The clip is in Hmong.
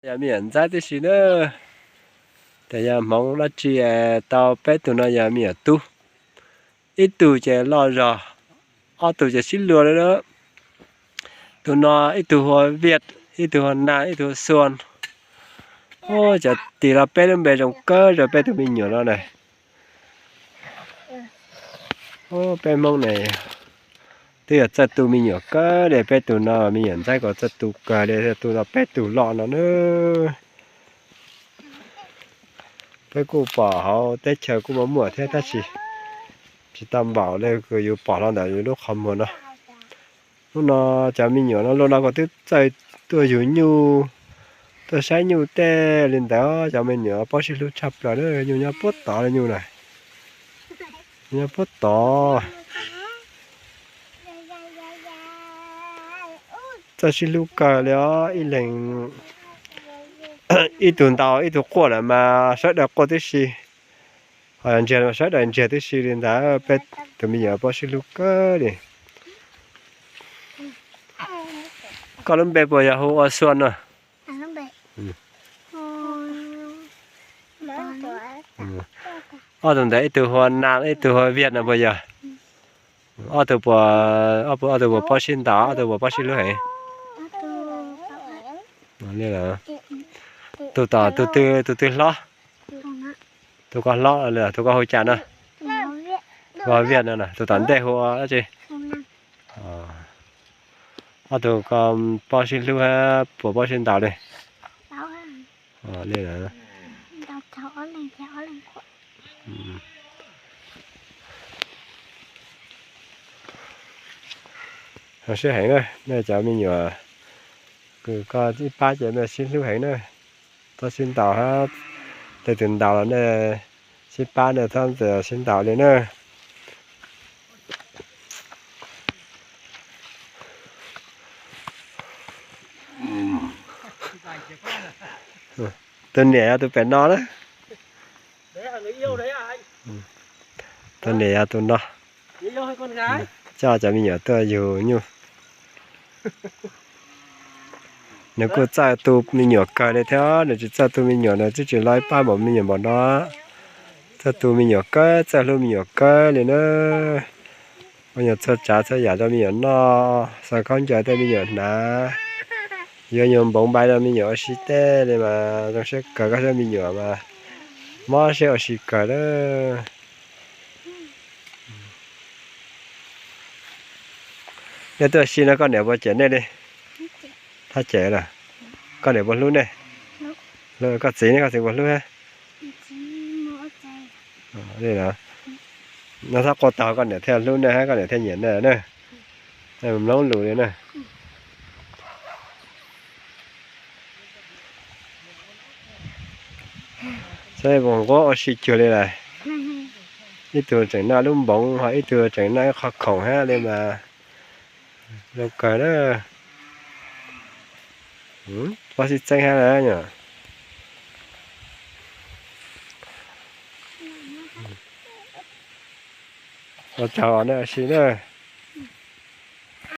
Yog me nyuam ntxaib tib si na. Ces yog hmoov dab tsi tau peb tug no yog me nyuam tub. Ib tug ces loj zog, ob tug ces sib luag li na. Tus no ib tug hu ua Viaj, ib tug hu ua Nas, ib tug hu ua Xuas. Cov tis los peb lub npe zoo kawg rau peb tug me nyuam no na. Peb Hmoob ne twb yog txawj tu me nyuam kawg li, peb tug no me nyuam ntxaib kom txawj tu kawg li, tu tau peb tug loj no na. Peb kuj pom hauv teb chaws kuj muaj muaj thiab tab sis tsis tau npaum li yus pom hlo ntawm yus lub qhov muag no. Hnub no cov me nyuam no luaj no kuj twb txawj tuaj yug nyuj, tuaj saib nyuj tej li ntawd. Cov me nyuam paub sib hlub tshaj plaws na, nyuj nyob puag tod li nyuj na, nyob puag tod. Txawj sib hlub kawg li os, ib leeg ib tug ntaus ib tug quaj lawm mas sawv daws quaj tib si, ho ntsiag sawv daws ntsiag tib si li ntawd. Peb tus me nyuam paub sib hlub kawg li. Koj lub npe puas yog hu ua Xuas no? Ob tug ntawd ib tug hu ua Nas ib tug hu ua Viaj no puas yog? Ob tug puas, ob tug puas paub sib ntaus, ob tug puas paub sib hlub heev? Tus tom, tus twg hlob? Tus koj hlob, tus koj hu cas no? Hu ua Viaj no, tus tom ntej hu ua dab tsi? Ob tug koj paub sib hlub hab puas paub sib ntaus li? Li lawm. Zoo siab heev na, nej cov me nyuam kws koj ib pab ces nej sib hlub heev na. Txhob sib ntaus hab, tej tug ntaus los nej sib pab, nej txhob sib ntaus li na. Tus niam yog tus pem no na. Tus niam yog tus no, coj cov me nyuam tuaj yug nyuj. Nws kuj txawj tu me nyuam kawg li thiab, nws tsis txawj tu me nyuam, nws twb tsis loj ib pab npaum me nyuam npaum no. Txawj tu me nyuam kawg, txawj hlub me nyuam kawg li na. Ua nyuag txhua tsav txhua yam rau me nyuam noj, xaws khaub ncaws tej me nyuam hnav, yuav nyuag npoov npai rau me nyuam ua si tej li mas zoo siab kawg. Koj saib me nyuam mas mob siab ua si kawg na. Nej tuaj ua si no koj niam puas cem nej li? Txhob cem lawm. Koj niam puas hlub nej? Koj txiv ne, koj txiv puas hlub? No txhob quaj tag koj niam thiaj hlub nej hab koj niam thiaj nyiam nej na. Nej mloog lus li na. Saib nquab ua si cuag li lawm. Ib tug tseem noj lub npoov ho ib tug tseem noj ib qho khoom hab li mas zoo kawg na. Pob sib txeeb hab na. Ua tsaug nej ua si na.